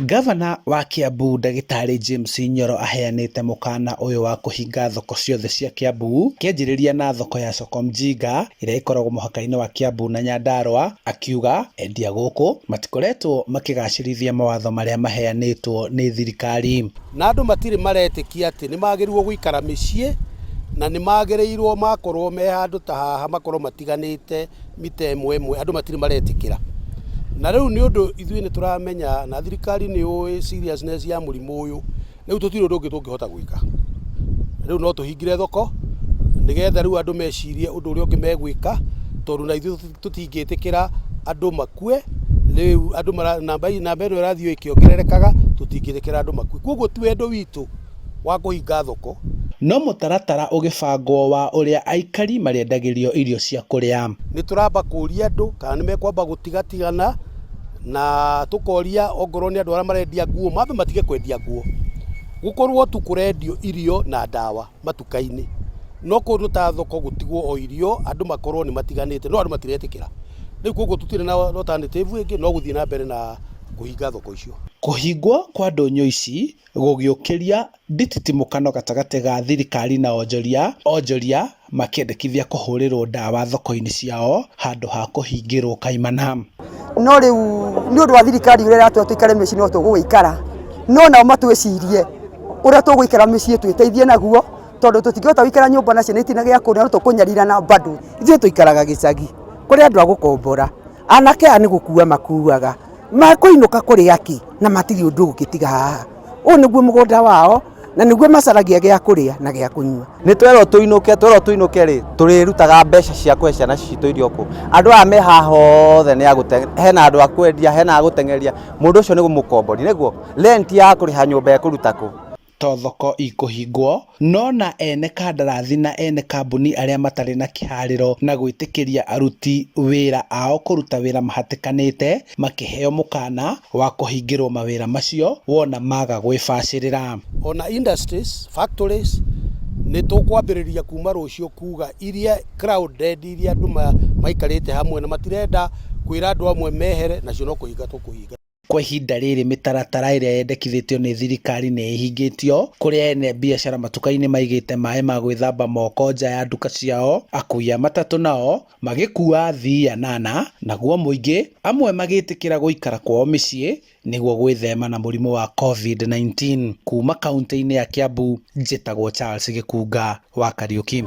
Gavana wa Kiambu Ndagĩtarĩ James Nyoro aheanĩte mũkana ũyũ wa kũhinga thoko ciothe cia Kiambu kĩanjĩrĩria na thoko ya Soko Mjinga ĩrĩa ĩkoragwo mũhaka-inĩ wa Kiambu na Nyandarua, akiuga endia gũkũ matikoretwo makĩgacĩrithia mawatho marĩa maheanĩtwo nĩ thirikari. Na andũ matirĩ maretĩkia atĩ nĩ magĩrĩirwo gũikara mĩciĩ na nĩ magĩrĩirwo makorwo me handũ ta haha makorwo matiganĩte mita ĩmwe ĩmwe, andũ matirĩ maretĩkĩra. Na rĩu nĩ ũndũ ithuĩ nĩ tũramenya na thirikari nĩ yũĩ seriousness ya mũrimũ ũyũ, rĩu tũtirĩ ũndũ ũngĩ tũngĩhota gwĩka. Rĩu no tũhingire thoko nĩgetha rĩu andũ mecirie ũndũ ũrĩa ũngĩ megwĩka, tondũ na ithuĩ tũtingĩtĩkĩra andũ makue. Rĩu andũ namba namba ĩno ĩrathiĩ ĩkĩongererekaga, tũtingĩtĩkĩra andũ makue. Koguo ti wendo witũ wa kũhinga thoko. No mũtaratara ũgĩbangwo wa ũrĩa aikari marĩendagĩrio irio cia kũrĩa. Nĩ tũramba kũria andũ kana nĩ mekwamba gũtigatigana na tũkoria ongorwo nĩ andũ arĩa marendia nguo mambe matige kwendia nguo. Gũkorwo tu kũrendio irio na ndawa matuka-inĩ. No kũndũ ta thoko gũtigwo o irio andũ makorwo nĩ matiganĩte no andũ matiretĩkĩra. Rĩu koguo tũtirĩ na alternative ĩngĩ no gũthiĩ na mbere na kũhinga thoko icio. Kũhingwo kwa ndũnyũ ici gũgĩũkĩria ndititimũkano gatagatĩ ga thirikari na onjoria, onjoria makĩendekithia kũhũrĩrwo ndawa thoko-inĩ ciao handũ ha kũhingĩrwo kaimana. No rĩu nĩ ũndũ wa thirikari ũrĩa ĩratwĩra tũikare mĩciĩ no tũgũgĩikara, no nao matwĩcirie ũrĩa tũgũikara mĩciĩ twĩteithie naguo, tondũ tũtingĩhota gũikara nyũmba na ciana itirĩ na gĩa kũrĩa no tũkũnyarirana bado. Ithuĩ tũikaraga gĩcagi kũrĩ andũ a gũkombora, anake aya nĩ gũkua makuaga, makũinũka kũrĩa kĩ na matirĩ ũndũ ũngĩ tiga haha. Ũyũ nĩguo mũgũnda wao na nĩguo macaragia gĩa kũrĩa na gĩa kũnyua. Nĩ twerwo tũinũke, twerwo tũinũke rĩ, tũrĩrutaga mbeca cia kũhe ciana citũ irio kũ? Andũ aya me haha othe nĩ agũte, hena andũ a kwendia, hena a gũteng'eria, mũndũ ũcio nĩ mũkombori, nĩguo? Rent ya kũrĩha nyũmba ekũruta kũ? To thoko ikũhingwo, no na ene kandarathi na ene kambuni arĩa matarĩ na kĩharĩro na gwĩtĩkĩria aruti wĩra ao kũruta wĩra mahatĩkanĩte makĩheo mũkana wa kũhingĩrwo mawĩra macio wona maga gwĩbacĩrĩra. Ona industries, factories nĩ tũkwambĩrĩria kuma rũciũ kuga iria crowded, iria andũ maikarĩte hamwe na matirenda kwĩra andũ amwe mehere, nacio no kũhinga tũkũhinga. Kwa ihinda rĩrĩ mĩtaratara ĩrĩa yendekithĩtio nĩ thirikari nĩ ĩhingĩtio, kũrĩa ene biacara matuka-inĩ maigĩte maĩ ma gwĩthamba moko nja ya nduka ciao, akui a matatũ nao magĩkua athii anana, naguo mũingĩ amwe magĩtĩkĩra gũikara kwao mĩciĩ nĩguo gwĩthema na mũrimũ wa COVID-19. Kuma kaunti-inĩ ya Kiambu, njĩtagwo Charles Gĩkunga wa Kariuki.